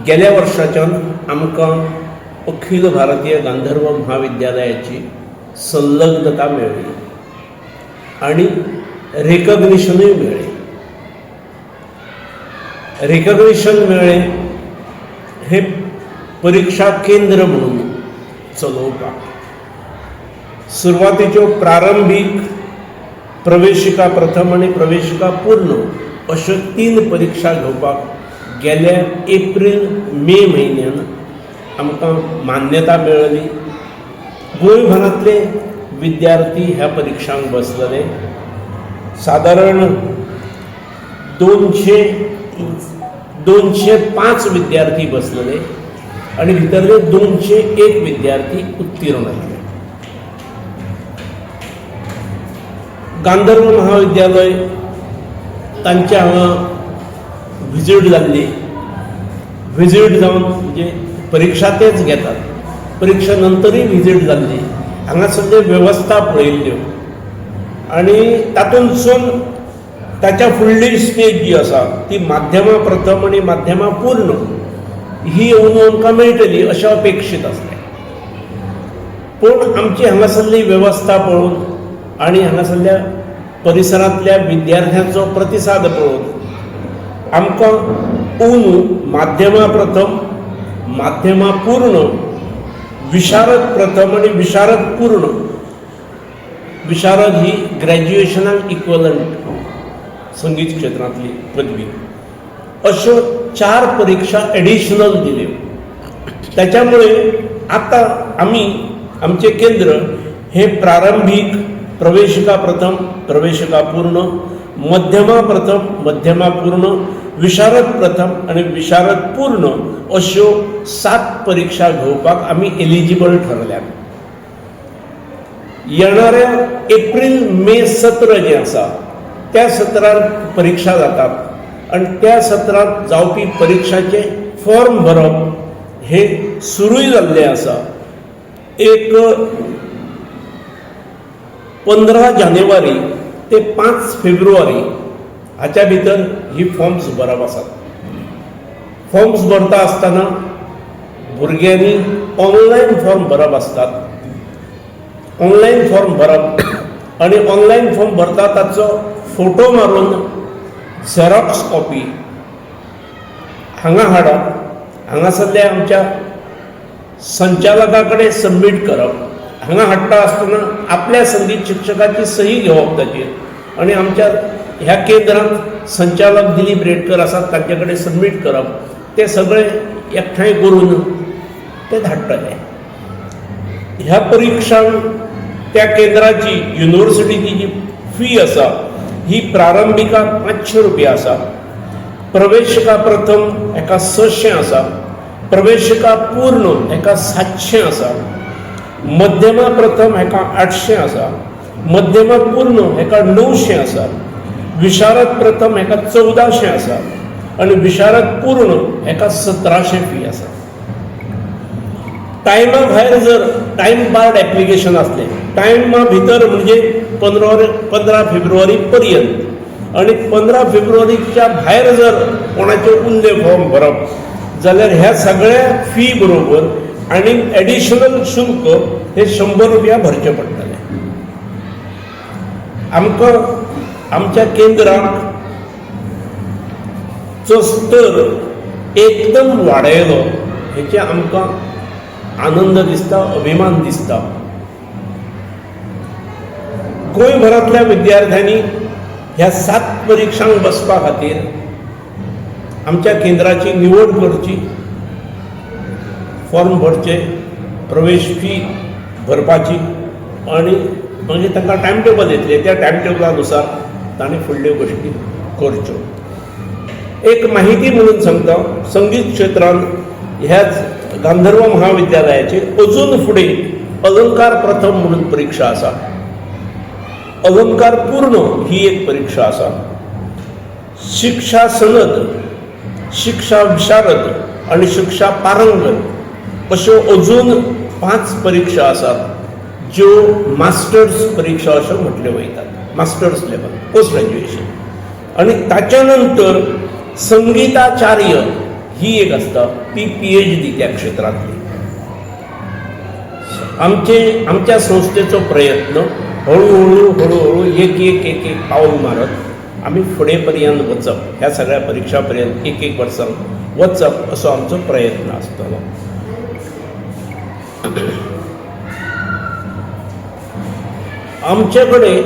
गेल्या वर्साच्यान आमकां अखील भारतीय गांधर्व म्हाविद्यालयाची संलग्नता मेळ्ळी आनी रेकग्निशनूय मेळ्ळें. रेकग्निशन मेळ्ळें हें परिक्षा केंद्र म्हणून चलोवपाक. सुरवातेच्यो प्रारंभीक, प्रवेशिका प्रथम आनी प्रवेशिका पूर्ण अश्यो 3 परिक्षा घेवपाक गेल्या एप्रील मे म्हयन्यान आमकां मान्यता मेळ्ळी. गोंयभरांतले विद्यार्थी ह्या परिक्षांक बसलेले. सादारण 205 विद्यार्थी बसलेले आनी भितरले 201 विद्यार्थी उत्तीर्ण जाले. गांधर्व महाविद्यालय तांच्या हांगा विजीट जाल्ली. विजीट जावन म्हणजे परिक्षा तेच घेतात, परिक्षा नंतरूय विजीट जाल्ली. हांगासरल्यो वेवस्था पळयल्ल्यो आनी तातूंतसून ताच्या फुडली स्टेज जी आसा ती माध्यमां प्रथम आनी माध्यमां पूर्ण ही येवन आमकां मेळटली अशें अपेक्षीत आसलें. पूण आमची हांगासरली वेवस्था पळोवन आनी हांगासरल्या परिसरांतल्या विद्यार्थ्यांचो प्रतिसाद पळोवन आमकां अंदू माध्यमां प्रथम, माध्यमां पूर्ण, विशारद प्रथम आनी विशारद पूर्ण, विशारद ही ग्रॅज्युएशनाक इक्वलंट संगीत क्षेत्रांतली पदवी, अश्यो 4 परिक्षा एडिशनल दिल्यो. त्याच्यामुळे आतां आमी आमचें केंद्र हें प्रारंभीक, प्रवेशिका प्रथम, प्रवेशिका पूर्ण, मध्यमा प्रथम, मध्यमा पूर्ण, विशारद प्रथम आनी विशारद पूर्ण अश्यो 7 परिक्षा घेवपाक आमी एलिजिबल ठरल्यात. येणाऱ्या एप्रील मे सत्र जें आसा त्या सत्रांत परिक्षा जातात आनी त्या सत्रांत जावपी परिक्षाचें फॉर्म भरप हें सुरूय जाल्लें आसा. एक 15 जानेवारी ते 5 फेब्रुवारी हाच्या भितर ही फॉर्म्स भरप आसात. फॉर्म्स भरता आसतना भुरग्यांनी ऑनलायन फॉर्म भरप आसतात. ऑनलायन फॉर्म भरप आनी ऑनलायन फॉर्म भरता ताचो फोटो मारून झेरॉक्स कॉपी हांगा हाडप, हांगासरल्या आमच्या संचालका कडेन सबमीट करप. हांगा हाडटा आसतना आपल्या संगीत शिक्षकाची सही घेवप ताचेर आनी आमच्या ह्या केंद्रांत संचालक दिलीप रेडकर आसात तांचे कडेन सबमीट करप. ते सगळे एकठांय करून ते धाडटले. ह्या परिक्षांक त्या केंद्राची युनिवर्सिटीची जी फी आसा ही प्रारंभिका 500 रुपया आसा, प्रवेशिका प्रथम हेका 600 आसा, प्रवेशिका पूर्ण हेका 700 आसा, मध्यमा प्रथम हेका 800 आसा, मध्यमा पूर्ण हेका 900 आसा, विशारद प्रथम हेका 1400 आसा आनी विशारद पूर्ण हेका 1700 फी आसा. टायमा भायर जर टायम बार्ड एप्लिकेशन आसलें, टायमा भितर म्हणजे 15 फेब्रुवारी पर्यंत आनी 15 फेब्रुवारीच्या भायर जर कोणाचे उरले फॉर्म भरप जाल्यार ह्या सगळ्या फी बरोबर आनी एडिशनल शुल्क हे 100 रुपया भरचे पडटले. आमकां आमच्या केंद्राक चो स्तर एकदम वाडयलो हेचें आमकां आनंद दिसता, अभिमान दिसता. गोंयभरांतल्या विद्यार्थ्यांनी ह्या 7 परिक्षांक बसपा खातीर आमच्या केंद्राची निवड करची, फॉर्म भरचे, प्रवेश फी भरपाची आनी मागीर तांकां टायम टेबल येतलें, त्या टायम टेबला नुसार तांणी फुडल्यो गोश्टी करच्यो. एक माहिती म्हणून सांगता, संगीत क्षेत्रांत ह्याच गांधर्व महाविद्यालयाचे अजून फुडें अलंकार प्रथम म्हणून परिक्षा आसा, अलंकार पूर्ण ही एक परिक्षा आसा, शिक्षा सनद, शिक्षा विशारद आनी शिक्षा पारंगत अश्यो अजून 5 परिक्षा आसात ज्यो मास्टर्स परिक्षा अश्यो म्हटल्यो वयतात, मास्टर्स लेवल पोस्ट ग्रॅज्युएशन. आनी ताच्या नंतर संगीताचार्य ही एक आसता ती पीएचडी त्या क्षेत्रांतली. आमचे आमच्या संस्थेचो प्रयत्न हळूहळू हळूहळू एक एक एक एक पावल मारत आमी फुडें पर्यंत वचप, ह्या सगळ्या परिक्षा पर्यंत एक एक वर्सान वचप असो आमचो प्रयत्न आसतलो. आमचे कडेन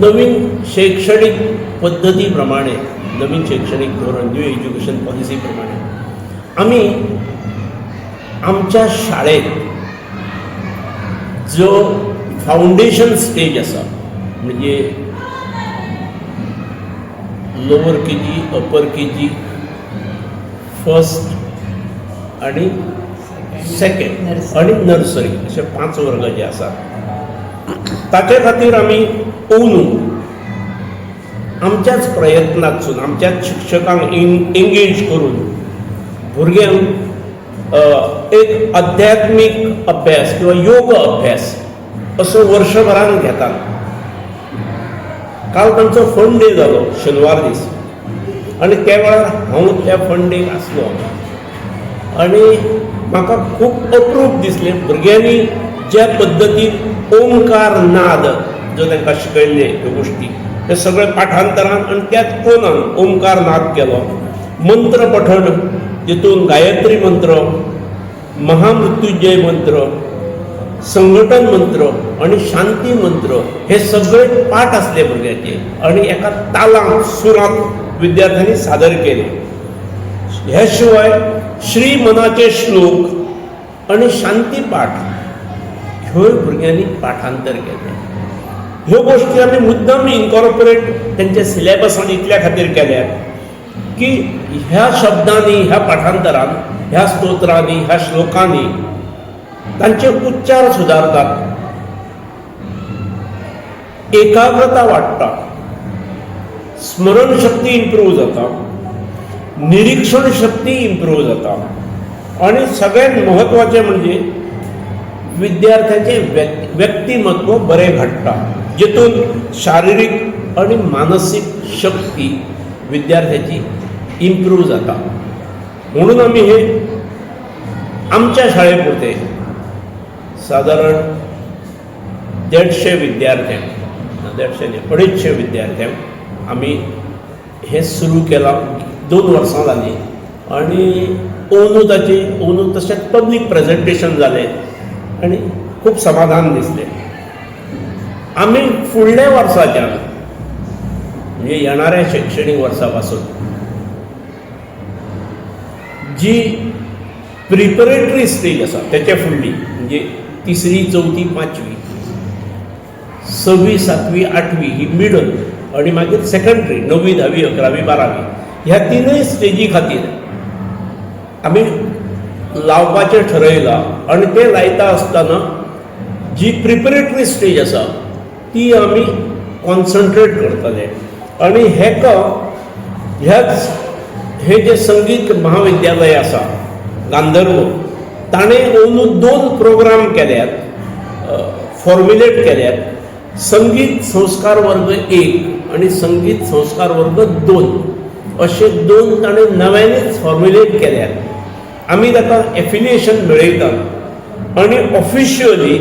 नवीन शैक्षणीक पद्दती प्रमाणे, नवीन शैक्षणीक धोरण, न्यू एज्युकेशन पॉलिसी प्रमाणे आमी आमच्या शाळेंत जो फावंडेशन स्टेज आसा, म्हणजे lower KG, upper KG, first आनी सेकेंड आनी नर्सरी अशे 5 वर्ग जे आसात ताचे खातीर आमी अंदू आमच्याच प्रयत्नांतसून आमच्याच शिक्षकांक एंगेज करून भुरग्यांक एक अध्यात्मीक अभ्यास किंवा योग अभ्यास असो वर्षभरान घेतात. काल तांचो फंड डे जालो शेनवार दीस आनी त्या वेळार हांव त्या फंड डेक आसलो आनी म्हाका खूब अप्रूप दिसलें. भुरग्यांनी ज्या पद्दतीन ओंकार नाद जो तांकां शिकयल्ले ह्यो गोश्टी ते सगळे पाठांतरान आनी त्याच कोनान ओंकार नाद केलो, मंत्र पठण जितून गायत्री मंत्र, महामृत्युंजय मंत्र, संघटन मंत्र आनी शांती मंत्र हे सगळे पाठ आसले भुरग्याचे आनी एका तालांत सुरांत विद्यार्थ्यांनी सादर केले. ह्या शिवाय श्री मनाचे श्लोक आनी शांती पाठ ह्योय भुरग्यांनी पाठांतर केलें. ह्यो गोश्टी आमी मुद्दम इनकॉर्पोरेट तेंच्या सिलेबसान इतल्या खातीर केल्यात की ह्या शब्दांनी, ह्या पाठांतरान, ह्या स्तोत्रांनी, ह्या श्लोकांनी तांचे उच्चार सुदारतात, एकाग्रता वाडटा, स्मरणशक्ती इम्प्रूव जाता, निरीक्षण शक्ती इम्प्रूव जाता आनी सगळ्यांत म्हत्वाचें म्हणजे विद्यार्थ्याचें व्यक्तिमत्व बरें घडटा, जितून शारिरीक आनी मानसीक शक्ती विद्यार्थ्याची इम्प्रूव जाता. म्हणून आमी हे आमच्या शाळे पुरते सादारण 150 विद्यार्थ्यांक, 150 न्ही, 250 विद्यार्थ्यांक आमी हें सुरू केलां. 2 वर्सां जालीं आनी अंदू ताची अंदू तशेंच पब्लीक प्रेजेंटेशन जालें आनी खूब समाधान दिसलें. आमी फुडल्या वर्साच्यान म्हणजे येणाऱ्या शैक्षणीक वर्सा पासून जी प्रिपरेटरी स्टेज आसा तेच्या फुडली म्हणजे 3री, 4थी, 5वी, 6वी, 7वी, 8वी ही मिडल आनी मागीर सेकंडरी 9वी, 10वी, 11वी, 12वी ह्या तिनूय स्टेजी खातीर आमी लावपाचें ठरयलां. आनी तें लायता आसतना जी प्रिपरेटरी स्टेज आसा ती आमी कॉन्सन्ट्रेट करतले आनी हेका ह्याच हे जे संगीत महाविद्यालय आसा गांधर्व ताणें अंदू 2 प्रोग्राम केल्यात, फॉर्म्युलेट केल्यात, संगीत संस्कार वर्ग 1 आनी संगीत संस्कार वर्ग 2 अशे 2 ताणें नव्यानूच फॉर्म्युलेट केल्यात. आमी ताका एफिलिएशन मेळयतात आनी ऑफिशियली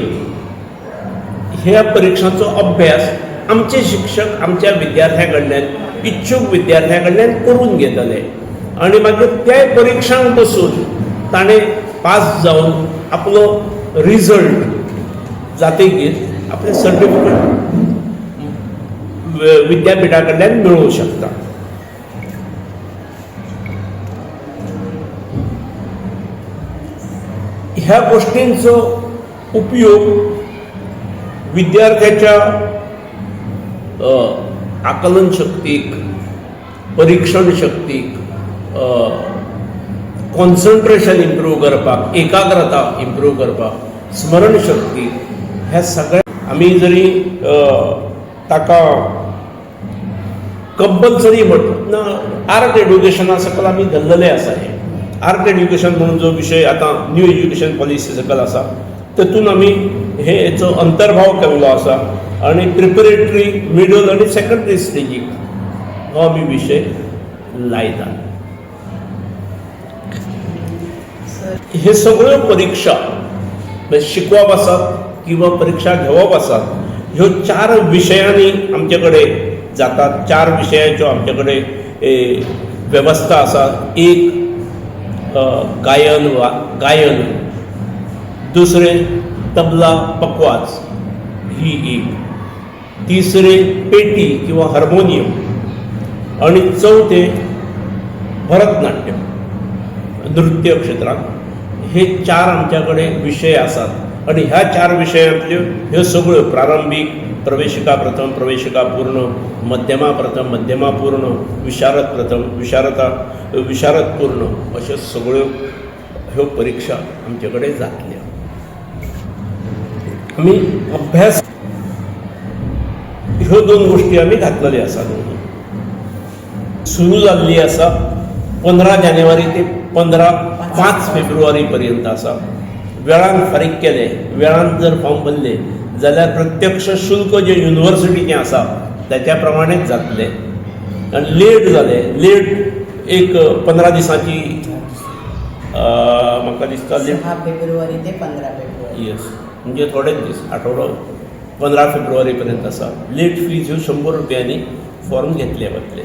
ह्या परिक्षांचो अभ्यास आमचे शिक्षक आमच्या विद्यार्थ्यां कडल्यान, इच्छूक विद्यार्थ्यां कडल्यान करून घेतले आनी मागीर त्या परिक्षांक बसून ताणें पास जावन आपलो रिजल्ट जातकीर आपलें सर्टिफिकेट विद्यापिठा कडल्यान मेळोवंक शकता. ह्या गोश्टींचो उपयोग विद्यार्थ्याच्या आकलन शक्तीक, परिक्षण शक्तीक, कॉन्सन्ट्रेशन इम्प्रूव करपाक, एकाग्रता इम्प्रूव करपाक, स्मरण शक्ती, ह्या सगळ्या आमी जरी ताका कंपल्सरी म्हट ना, आर्ट एड्युकेशना सकयल आमी धरलेलें आसा. हें आर्ट एड्युकेशन म्हणून जो विशय आतां न्यू एज्युकेशन पॉलिसी सकयल आसा तेतून आमी हे हेचो अंतर्भाव केल्लो आसा आनी प्रिपरेटरी, मिडल आनी सेकंडरी स्टेजीक हो आमी विशय लायतात. सर. हे सगळ्यो परिक्षा म्हणजे शिकवप आसात किंवा परिक्षा घेवप आसात, ह्यो चार विशयांनी आमचे कडेन जातात. चार विशयांच्यो आमचे कडेन वेवस्था आसा. एक गायन वा गायन, दुसरें तबला पकवाज ही एक, तिसरें पेटी किंवा हार्मोनियम आनी चवथें भरतनाट्यम नृत्य क्षेत्रांत. हे चार आमच्या कडेन विशय आसात आनी ह्या चार विशयांतल्यो ह्यो सगळ्यो प्रारंभीक, प्रवेशिका प्रथम, प्रवेशिका पूर्ण, मध्यमा प्रथम, मध्यमा पूर्ण, विशारद प्रथम, विशारदा विशारद पूर्ण अश्यो सगळ्यो ह्यो परिक्षा आमचे कडेन जातल्यो. आमी अभ्यास ह्यो दोन गोश्टी आमी घातलेल्यो आसात. सुरू जाल्ली आसा 15 जानेवारी ते 5 फेब्रुवारी पर्यंत आसा. वेळान फारीक केले, वेळान जर फॉर्म भरले जाल्यार प्रत्यक्ष शुल्क जें युनिवर्सिटीचें आसा तेच्या प्रमाणेच जातलें आनी लेट जालें, लेट एक 15 दिसांची म्हाका दिसता लेट 6 फेब्रुवारी ते 15 फेब्रुवारी. येस, म्हणजे थोडेच दीस, आठवडो, 15 फेब्रुवारी पर्यंत आसा. लेट फीज ह्यो 100 रुपयांनी फॉर्म घेतले वतले.